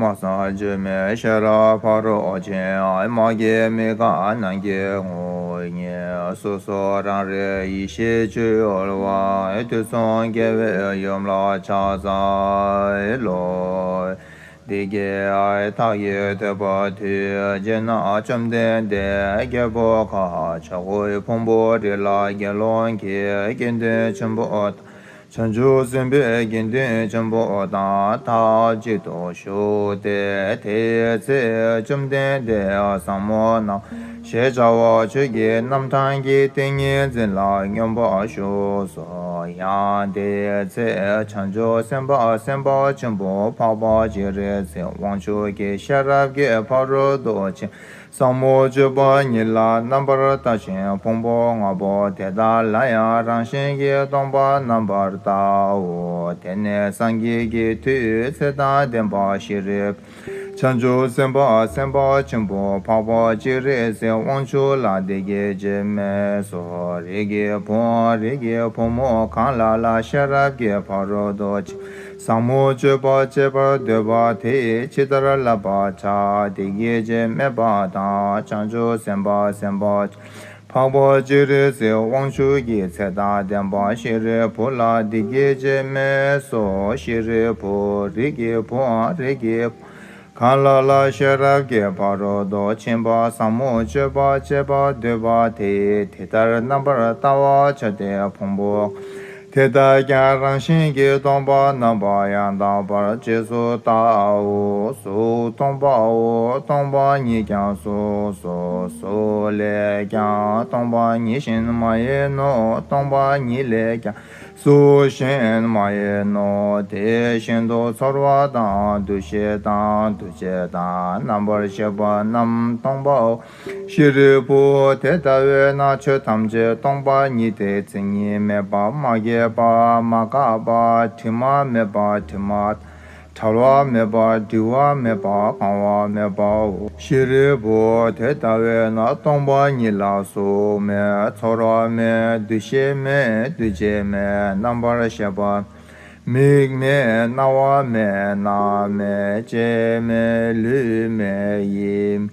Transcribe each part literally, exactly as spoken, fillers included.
མ་སངས་བརྗོད་མེད་ཤེས་རབ་ཕ་རོལ་ཕྱིན། མ་སྐྱེས་མི་ཁ་ནང་གི་ངོ་བོ་ཉིད། སོ་སོ་རང་རིག་ཡེ་ཤེས་སྤྱོད་ཡུལ་བ། དུས་གསུམ་རྒྱལ་བའི་ཡུམ་ལ་ཕྱག་འཚལ་ལོ། འདི་སྐད་ཐག་ཡིག་ཐོས་པ་དུས་གཅིག་ན། བཅོམ་ལྡན་འདས་རྒྱལ་པོ་ཁ་ཆག་པོའི་ཕུང་པོའི་རི་ལ་དགེ་སློང་གི་དགེ་འདུན་ཆེན་པོ་དང་། བྱང་ཆུབ་སེམས་དཔའི་དགེ་འདུན་ཆེན་པོ་དང་ཐབས་ཅིག་ཏུ་བཞུགས་ཏེ། དེའི་ཚེ་བཅོམ་ལྡན་འདས་ཟབ་མོ་རྣམ་ཞེས་བྱ་བ་ཆོས་ཀྱི་རྣམ་གྲངས་ཀྱི་ཏིང་ངེ་འཛིན་ལ་སྙོམས་པར་ཞུགས་སོ། ཡང་དེའི་ཚེ་བྱང་ཆུབ་སེམས་དཔའ་སེམས་དཔའ་ཆེན་པོ་འཕགས་པ་སྤྱན་རས་གཟིགས་དབང་ཕྱུག་གི་ཤེས་རབ་ཀྱི་ཕ་རོལ་ཏུ་ཕྱིན་ཟབ་མོ་སྤྱོད་པ་ཉིད་ལ་རྣམ་པར་ལྟ་ཞིང་ཕུང་པོ་ལྔ་པོ་དེ་དག་ལ་ཡང་རང་བཞིན་གྱིས་སྟོང་པར་རྣམ་པར་བལྟའོ། དེ་ནས་སངས་རྒྱས་ཀྱི་མཐུས་ཚེ་དང་ལྡན་པ་ཤཱི་རི། བྱང་ཆུབ་སེམས་དཔའ་སེམས་དཔའ་ཆེན་པོ་འཕགས་པ་སྤྱན་རས་གཟིགས་དབང་ཕྱུག་ལ་འདི་སྐད་ཅེས་སྨྲས་སོ། རིགས་ཀྱི་བུ། རིགས་ཀྱི་བུ་མོ་གང་ལ་ལ་ཤེས་རབ་ཀྱི་ཕ་རོལ་ཏུ་ཕྱིན་ཟབ་མོ་སྤྱོད་པ་སྤྱད་པར་འདོད་པ་དེས་ཇི་ལྟར་བསླབ་པར་བྱ། འདི་སྐད་ཅེས་སྨྲས་པ་དང་། བྱང་ཆུབ་སེམས་དཔའ་སེམས་དཔའ་འཕགས་པ་སྤྱན་རས་གཟིགས་དབང་ཕྱུག་གིས་ཚེ་དང་ལྡན་པ་ཤཱི་རི་བུ་ལ་འདི་སྐད་ཅེས་སྨྲས་སོ། ཤཱི་རི་བུ། རིགས་ཀྱི་བུའམ་རིགས་ཀྱི་བུ་གང་ལ་ལ་ཤེས་རབ་ཀྱི་ཕ་རོལ་ཏུ་ཕྱིན་པ་ཟབ་མོ་སྤྱོད་པ་སྤྱད་པར་འདོད་པ་དེས་དེ་ལྟར་རྣམ་པར་བལྟ་བར་བྱ་སྟེ། ཕུང་པོ་དེ་དག་ཀྱང་རང་བཞིན་གྱིས་སྟོང་པར་རྣམ་པར་ཡང་དག་པར་རྗེས་སུ་བལྟའོ། གཟུགས་སྟོང་པའོ། སྟོང་པ་ཉིད་ཀྱང་གཟུགས་སོ། གཟུགས་ལས་ཀྱང་སྟོང་པ་ཉིད་གཞན་མ་ཡིན་ནོ། སྟོང་པ་ཉིད་ལས་ཀྱང་གཟུགས་གཞན་མ་ཡིན་ནོ། དེ་བཞིན་དུ་ཚོར་བ་དང་། འདུ་ཤེས་དང་། འདུ་བྱེད་དང་། རྣམ་པར་ཤེས་པ་རྣམས་སྟོང་པའོ། ཤཱི་རི་བུ། དེ་ལྟ་བས་ན་ཆོས་ཐམས་ཅད་སྟོང་པ་ཉིད་དེ། མཚན་ཉིད་མེད་པ། མ་སྐྱེས་པ། མ་འགགས་པ། དྲི་མ་མེད་པ། དྲི་མ་བྲལ་བ་མེད་པ། བྲི་བ་མེད་པ། གང་བ་མེད་པའོ། ཤཱི་རི་བུ། དེ་ལྟ་བས་ན་སྟོང་པ་ཉིད་ལ་གཟུགས་མེད། ཚོར་བ་མེད། འདུ་ཤེས་མེད། འདུ་བྱེད་མེད། རྣམ་པར་ཤེས་པ། མིག་མེད། རྣ་བ་མེད། སྣ་མེད། ལྕེ་མེད། ལུས་མེད། ཡིད་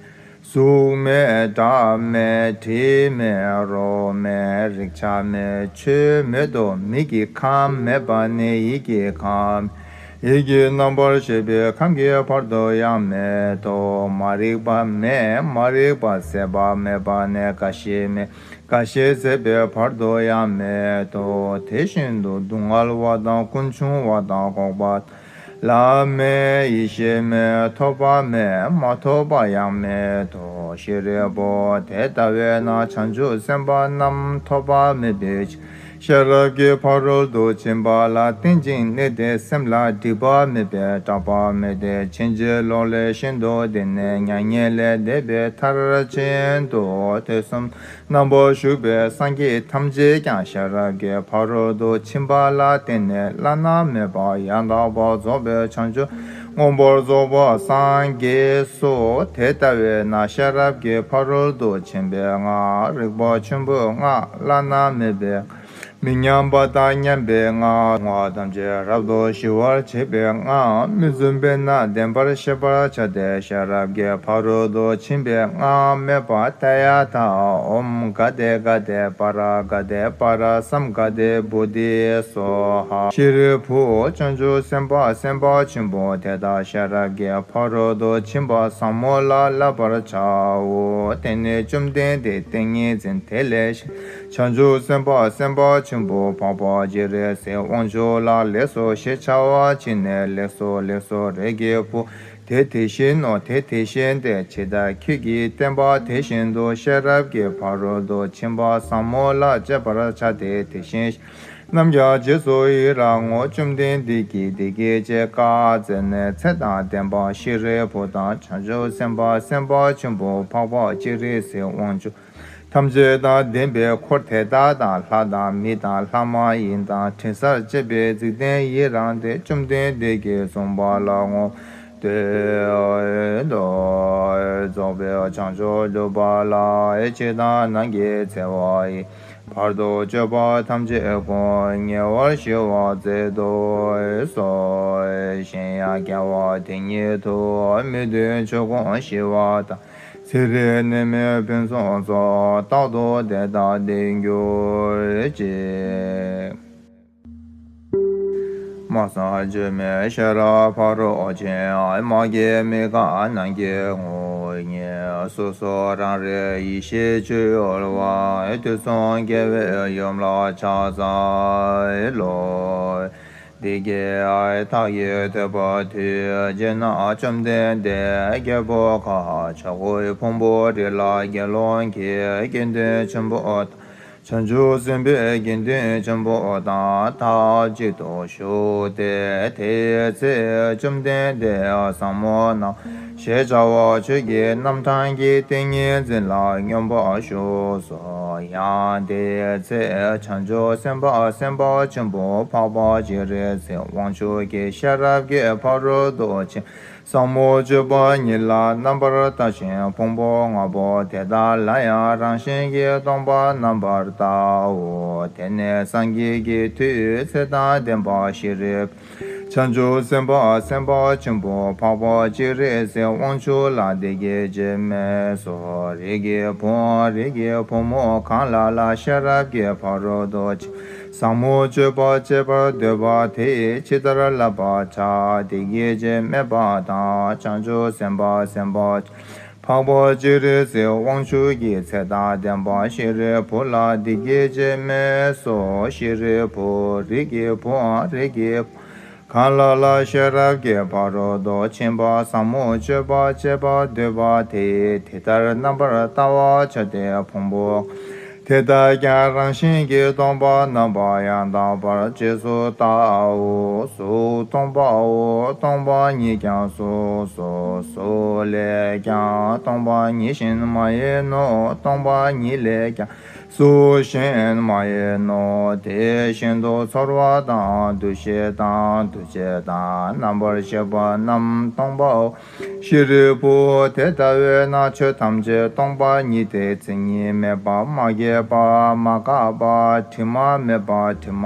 གཟུགས་མེད། སྒྲ་མེད། དྲི་མེད། རོ་མེད། རེག་བྱ་མེད། ཆོས་མེད་དོ། མིག་གི་ཁམས་མེད་པ་ནས་ཡིད་ཀྱི་ཁམས། ཡིད་ཀྱི་རྣམ་པར་ཤེས་པའི་ཁམས་ཀྱི་བར་དུ་ཡང་མེད་དོ། མ་རིག་པ་མེད། མ་རིག་པ་ཟད་པ་མེད་པ་ནས་རྒ་ཤི་མེད། རྒ་ཤི་ཟད་པའི་བར་དུ་ཡང་མེད་དོ། དེ་བཞིན་དུ་སྡུག་བསྔལ་བ་དང་། ཀུན་འབྱུང་བ་དང་། འགོག་པ་ལམ་མེད། ཡེ་ཤེས་མེད། ཐོབ་པ་མེད། མ་ཐོབ་པ་ཡང་མེད་དོ། ཤཱི་རི་བུ། དེ་ལྟ་བས་ན་བྱང་ཆུབ་སེམས་དཔའ་རྣམས་ཐོབ་པ་མེད་པའི་ཕྱིར། ཤེས་རབ་ཀྱི་ཕ་རོལ་ཏུ་ཕྱིན་པ་ལ་བརྟེན་ཅིང་གནས་ཏེ། སེམས་ལ་སྒྲིབ་པ་མེད་པས་སྐྲག་པ་མེད་དེ། ཕྱིན་ཅི་ལོག་ལས་ཤིན་ཏུ་འདས་ནས། མྱ་ངན་ལས་འདས་པའི་མཐར་ཕྱིན་ཏོ། དུས་གསུམ་རྣམ་པར་བཞུགས་པའི་སངས་རྒྱས་ཐམས་ཅད་ཀྱང་ཤེས་རབ་ཀྱི་ཕ་རོལ་ཏུ་ཕྱིན་པ་ལ་བརྟེན་ནས་བླ་ན་མེད་པ་ཡང་དག་པར་རྫོགས་པའི་བྱང་ཆུབ་མངོན་པར་རྫོགས་པར་སངས་རྒྱས་སོ། དེ་ལྟ་བས་ན་ཤེས་རབ་ཀྱི་ཕ་རོལ་ཏུ་ཕྱིན་པའི་སྔགས། རིག་པ་ཆེན་པོའི་སྔགས། བླ་ན་མེད་པའི་མི་མཉམ་པ་དང་མཉམ་པའི་སྔགས། བསྔོ་བ་ཐམས་ཅད་རབ་ཏུ་ཞི་བར་བྱེད་པའི་སྔགས། མི་བརྫུན་པས་ན་བདེན་པར་ཤེས་པར་བྱ་སྟེ། ཤེས་རབ་ཀྱི་ཕ་རོལ་ཏུ་ཕྱིན་པའི་སྔགས་སྨྲས་པ། ཏདྱ་ཐཱ། ཨོཾ་ག་ཏེ་ག་ཏེ་པཱ་ར་ག་ཏེ་པཱ་ར་སཾ་ག་ཏེ་བོ་དྷི་སྭཱ་ཧཱ། ཤཱི་རི་བུ། བྱང་ཆུབ་སེམས་དཔའ་སེམས་དཔའ་ཆེན་པོ་དེ་དག་ཤེས་རབ་ཀྱི་ཕ་རོལ་ཏུ་ཕྱིན་པ་ཟབ་མོ་ལ་བསླབ་པར་བྱའོ། དེ་ནས་བཅོམ་ལྡན་འདས་ཏིང་ངེ་འཛིན་དེ་ལས་བྱང་ཆུབ་སེམས་དཔའ་སེམས་དཔའ་ཆེན་པོ་འཕགས་པ་སྤྱན་རས་གཟིགས་དབང་ཕྱུག་ལ་ལེགས་སོ་ཞེས་བྱ་བ་བྱིན་ནས། ལེགས་སོ་ལེགས་སོ། རིགས་ཀྱི་བུ། དེ་དེ་བཞིན་ནོ། དེ་དེ་བཞིན་ཏེ། ཇི་ལྟར་ཁྱོད་ཀྱིས་བསྟན་པ་དེ་བཞིན་དུ་ཤེས་རབ་ཀྱི་ཕ་རོལ་ཏུ་ཕྱིན་པ་ཟབ་མོ་ལ་སྤྱད་པར་བྱ་སྟེ། དེ་བཞིན་གཤེགས་རྣམས་ཀྱང་རྗེས་སུ་ཡི་རང་ངོ་། བཅོམ་ལྡན་འདས་ཀྱིས་འདི་སྐད་ཅེས་བཀའ་སྩལ་ནས། ཚེ་དང་ལྡན་པ་ཤཱི་རི་བུ་དང་། བྱང་ཆུབ་སེམས་དཔའ་སེམས་དཔའ་ཆེན་པོ་འཕགས་པ་སྤྱན་རས་གཟིགས་དབང་ཕྱུག་ཐམས་ཅད་དང་ལྡན་པའི་འཁོར་དེ་དག་དང་། ལྷ་དང་མི་དང་ལྷ་མ་ཡིན་དང་། དྲི་ཟར་བཅས་པའི་འཇིག་རྟེན་ཡི་རངས་ཏེ། བཅོམ་ལྡན་འདས་ཀྱིས་གསུངས་པ་ལ་བསྔོ་སྟེ། རྫོགས་པའི་བྱང་ཆུབ་སྒྲུབ་པ་ལ། ཕྱི་དང་ནང་གི་འཚེ་བ་ཡི་ བར་དུ་གཅོད་པ་ཐམས་ཅད་ཀུན། ཉེ་བར་ཞི་བར་མཛད་དུ་གསོལ། གཞན་ཡང་དགེ་བ་དེ་ཉིད་དུ། མི་མཐུན་ཕྱོགས་ཀུན་ཞི་བ་དང་། ཚེ་རིང་ནད་མེད་ཕུན་སུམ་ཚོགས། རྟག་ཏུ་བདེ་དང་ལྡན་གྱུར་ཅིག་མ་སངས་བཅོས་མའི་ཤེས་རབ་ཕ་རོལ་ཕྱིན། མ་སྐྱེས་མི་ཁ་ནམ་མཁའི་ངོས་བརྙེས། སོ་སོ་རང་རིག་ཡེ་ཤེས་སྤྱོད་ཡུལ་བ། དུས་གསུམ་རྒྱལ་བའི་ཡུམ་ལ་ཕྱག་འཚལ་ལོ། འདི་སྐད་བདག་གིས་ཐོས་པ་དུས། རྗེས་ན་བཅོམ་ལྡན་འདས་རྒྱལ་པོ་ཁ་བྱ་རྒོད་ཕུང་པོའི་རི་ལ་དགེ་སློང་གི་དགེ་འདུན་ཆེན་པོ་དང་། བྱང་ཆུབ་སེམས་དཔའི་དགེ་འདུན་ཆེན་པོ་དང་མཐའ་གཅིག་ཏུ་བཞུགས་ཏེ། དེའི་ཚེ་བཅོམ་ལྡན་འདས་ཟབ་མོ་སྣང་ཞེས་བྱ་བ་ཆོས་ཀྱི་རྣམ་གྲངས་ཀྱི་ཏིང་ངེ་འཛིན་ལ་སྙོམས་པར་ཞུགས་སོ། ཡང་དེའི་ཚེ་བྱང་ཆུབ་སེམས་དཔའ་སེམས་དཔའ་ཆེན་པོ་འཕགས་པ་སྤྱན་རས་གཟིགས་དབང་ཕྱུག་གི་ཤེས་རབ་ཀྱི་ཕ་རོལ་ཏུ་ཕྱིན་ཟབ་མོ་སྤྱོད་པ་ཉིད་ལ་རྣམ་པར་ལྟ་ཞིང་ཕུང་པོ་ལྔ་པོ་དེ་དག་ལ་ཡང་རང་བཞིན་གྱིས་སྟོང་པར་རྣམ་པར་བལྟའོ། དེ་ནས་སངས་རྒྱས་ཀྱི་མཐུས་ཚེ་དང་ལྡན་པ་ཤཱ་རིའི་བུས་བྱང་ཆུབ་སེམས་དཔའ་སེམས་དཔའ་ཆེན་པོ་འཕགས་པ་སྤྱན་རས་གཟིགས་དབང་ཕྱུག་ལ་འདི་སྐད་ཅེས་སྨྲས་སོ། རིགས་ཀྱི་བུ། རིགས་ཀྱི་བུ་མོ་གང་ལ་ལ་ཤེས་རབ་ཀྱི་ཕ་རོལ་ཏུ་ཕྱིན་ཟབ་མོ་སྤྱོད་པ་སྤྱད་པར་འདོད་པ་དེས་ཇི་ལྟར་བསླབ་པར་བྱ། དེ་སྐད་ཅེས་སྨྲས་པ་དང་། བྱང་ཆུབ་སེམས་དཔའ་སེམས་དཔའ་འཕགས་པ་སྤྱན་རས་གཟིགས་དབང་ཕྱུག་གིས་ཚེ་དང་ལྡན་པ་ཤཱ་རིའི་བུ་ལ་འདི་སྐད་ཅེས་སྨྲས་སོ། ཤཱ་རིའི་བུ། རིགས་ཀྱི་བུའམ་རིགས་ཀྱི་བུ་གང་ལ་ལ་ཤེས་རབ་ཀྱི་ཕ་རོལ་ཏུ་ཕྱིན་པ་ཟབ་མོ་སྤྱོད་པ་སྤྱད་པར་འདོད་པ་དེས་དེ་ལྟར་རྣམ་པར་བལྟ་བར་བྱ་སྟེ། ཕུང་པོ་དེ་དག་ཀྱང་རང་བཞིན་གྱིས་སྟོང་པར་རྣམ་པར་ཡང་དག་པར་རྗེས་སུ་བལྟའོ། གཟུགས་སྟོང་པའོ། སྟོང་པ་ཉིད་ཀྱང་གཟུགས་སོ། གཟུགས་ལས་ཀྱང་སྟོང་པ་ཉིད་གཞན་མ་ཡིན་ནོ། སྟོང་པ་ཉིད་ལས་ཀྱང་གཟུགས་གཞན་མ་ཡིན་ནོ། དེ་བཞིན་དུ་ཚོར་བ་དང་། འདུ་ཤེས་དང་། འདུ་བྱེད་དང་། རྣམ་པར་ཤེས་པ་རྣམས་སྟོང་པའོ། ཤཱ་རིའི་བུ། དེ་ལྟ་བས་ན་ཆོས་ཐམས་ཅད་སྟོང་པ་ཉིད་དེ། མཚན་ཉིད་མེད་པ། མ་སྐྱེས་པ། མ་འགགས་པ། དྲི་མ་མེད་པ། དྲི་མ་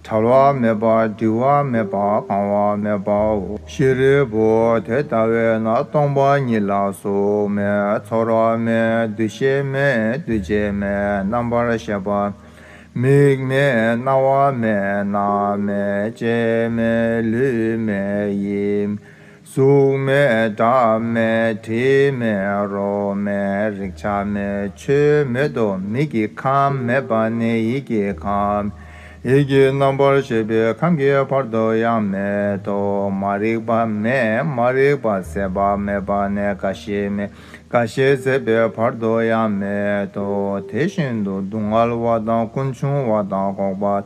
བྲལ་བ་མེད་པ། བྲི་བ་མེད་པ། གང་བ་མེད་པའོ། ཤཱ་རིའི་བུ། དེ་ལྟ་བས་ན་སྟོང་པ་ཉིད་ལ་གཟུགས་མེད། ཚོར་བ་མེད། འདུ་ཤེས་མེད། འདུ་བྱེད་མེད། རྣམ་པར་ཤེས་པ་མིག་མེད། རྣ་བ་མེད། སྣ་མེད། ལྕེ་མེད། ལུས་མེད། ཡིད་མེད། གཟུགས་མེད། སྒྲ་མེད། དྲི་མེད། རོ་མེད། རེག་བྱ་མེད། ཆོས་མེད་དོ། མིག་གི་ཁམས་མེད་པ་ནས་ཡིད་ཀྱི་ཁམས། ཡིད་ཀྱི་རྣམ་པར་ཤེས་པའི་ཁམས་ཀྱི་བར་དུ་ཡང་མེད་དོ། མ་རིག་པ་མེད། མ་རིག་པ་ཟད་པ་མེད་པ་ནས་རྒ་ཤི་མེད། རྒ་ཤི་ཟད་པའི་བར་དུ་ཡང་མེད་དོ། དེ་བཞིན་དུ་སྡུག་བསྔལ་བ་དང་། ཀུན་འབྱུང་བ་དང་། འགོག་པ་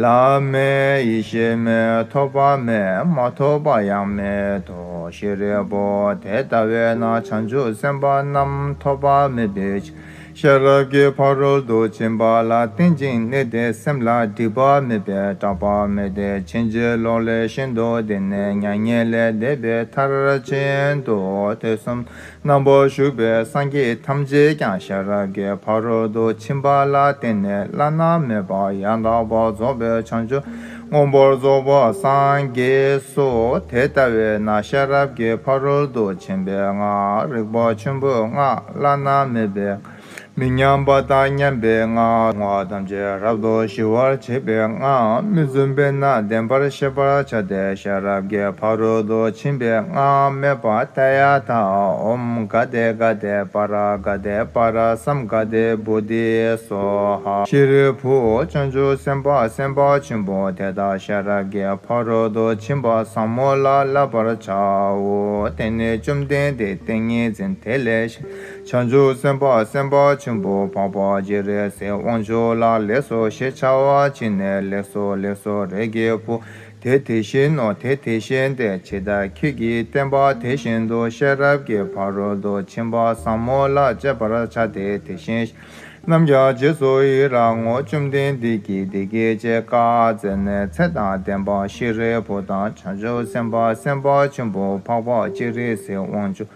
ལམ་མེད། ཡེ་ཤེས་མེད། ཐོབ་པ་མེད། མ་ཐོབ་པ་ཡང་མེད་དོ། ཤཱ་རིའི་བུ། དེ་ལྟ་བས་ན་བྱང་ཆུབ་སེམས་དཔའ་རྣམས་ཐོབ་པ་མེད་པའི་ཕྱིར། ཤེས་རབ་ཀྱི་ཕ་རོལ་ཏུ་ཕྱིན་པ་ལ་བརྟེན་ཅིང་གནས་ཏེ། སེམས་ལ་སྒྲིབ་པ་མེད་པས་སྐྲག་པ་མེད་དེ། ཕྱིན་ཅི་ལོག་ལས་ཤིན་ཏུ་འདས་ནས་མྱ་ངན་ལས་འདས་པའི་མཐར་ཕྱིན་ཏོ། དུས་གསུམ་རྣམ་པར་བཞུགས་པའི་སངས་རྒྱས་ཐམས་ཅད་ཀྱང་ཤེས་རབ་ཀྱི་ཕ་རོལ་ཏུ་ཕྱིན་པ་ལ་བརྟེན་ནས་བླ་ན་མེད་པ་ཡང་དག་པར་རྫོགས་པའི་བྱང་ཆུབ་མངོན་པར་རྫོགས་པར་སངས་རྒྱས་སོ། དེ་ལྟ་བས་ན་ཤེས་རབ་ཀྱི་ཕ་རོལ་ཏུ་ཕྱིན་པའི་སྔགས། རིག་པ་ཆེན་པོའི་སྔགས། བླ་ན་མེད་པའི་མི་མཉམ་པ་དང་མཉམ་པའི་སྔགས། སྔགས་ཐམས་ཅད་རབ་ཏུ་ཞི་བར་བྱེད་པའི་སྔགས། མི་བརྫུན་པས་ན་བདེན་པར་ཤེས་པར་བྱ་སྟེ། ཤེས་རབ་ཀྱི་ཕ་རོལ་ཏུ་ཕྱིན་པའི་སྔགས་སྨྲས་པ། ཏདྱ་ཐཱ། ཨོཾ་ག་ཏེ་ག་ཏེ་པཱ་ར་ག་ཏེ་པཱ་ར་སཾ་ག་ཏེ་བོ་དྷི་སྭཱ་ཧཱ། ཤཱ་རིའི་བུ། བྱང་ཆུབ་སེམས་དཔའ་སེམས་དཔའ་ཆེན་པོ་དེ་དག་ཤེས་རབ་ཀྱི་ཕ་རོལ་ཏུ་ཕྱིན་པ་ཟབ་མོ་ལ་བསླབ་པར་བྱའོ། དེ་ནས་བཅོམ་ལྡན་འདས་ཏིང་ངེ་འཛིན་དེ་ལས་བྱང་ཆུབ་སེམས་དཔའ་སེམས་དཔའ་ཆེན་པོ་འཕགས་པ་སྤྱན་རས་གཟིགས་དབང་ཕྱུག་ལ་ལེགས་སོ་ཞེས་བྱ་བ་བྱིན་ནས། ལེགས་སོ་ལེགས་སོ། རིགས་ཀྱི་བུ། དེ་དེ་བཞིན་ནོ། དེ་དེ་བཞིན་ཏེ། ཇི་ལྟར་ཁྱོད་ཀྱིས་བསྟན་པ་དེ་བཞིན་དུ་ཤེས་རབ་ཀྱི་ཕ་རོལ་ཏུ་ཕྱིན་པ་ཟབ་མོ་ལ་སྤྱད་པར་བྱ་སྟེ། དེ་བཞིན་གཤེགས་པ་རྣམས་ཀྱང་རྗེས་སུ་ཡི་རང་ངོ་། བཅོམ་ལྡན་འདས་ཀྱིས་འདི་སྐད་ཅེས་བཀའ་སྩལ་ནས། ཚེ་དང་ལྡན་པ་ཤཱ་རིའི་བུ་དང་། བྱང་ཆུབ་སེམས་དཔའ་སེམས་དཔའ་ཆེན་པོ་འཕགས་པ་སྤྱན་རས་གཟིགས་དབང་ཕྱུག་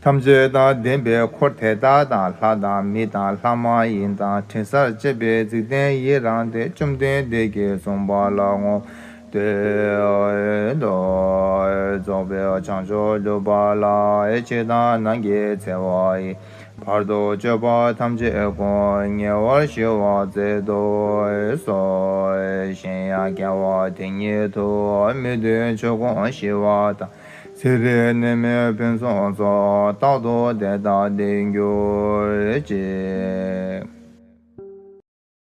ཐམས་ཅད་དང་ལྡན་པའི་འཁོར་དེ་དག་དང་། ལྷ་དང་མི་དང་ལྷ་མ་ཡིན་དང་། དྲི་ཟར་བཅས་པའི་འཇིག་རྟེན་ཡི་རངས་ཏེ། བཅོམ་ལྡན་འདས་ཀྱིས་གསུངས་པ་ལ་ངོ་སྤྲོད་དོ། རྫོགས་པའི་བྱང་ཆུབ་སྒྲུབ་པ་ལ། ཕྱི་དང་ནང་གི་འཚེ་བ་ཡི། བར་དུ་གཅོད་པ་ཐམས་ཅད་ཀུན། ཉེ་བར་ཞི་བར་མཛད་དུ་གསོལ། གཞན་ཡང་དགེ་བ་དེ་ཉིད་དུ། མི་མཐུན་ཕྱོགས་ཀུན་ཞི་བ་དང་། ཚེ་རིང་ནད་མེད་ཕུན་སུམ་ཚོགས། རྟག་ཏུ་བདེ་དང་ལྡན་གྱུར་ཅིག།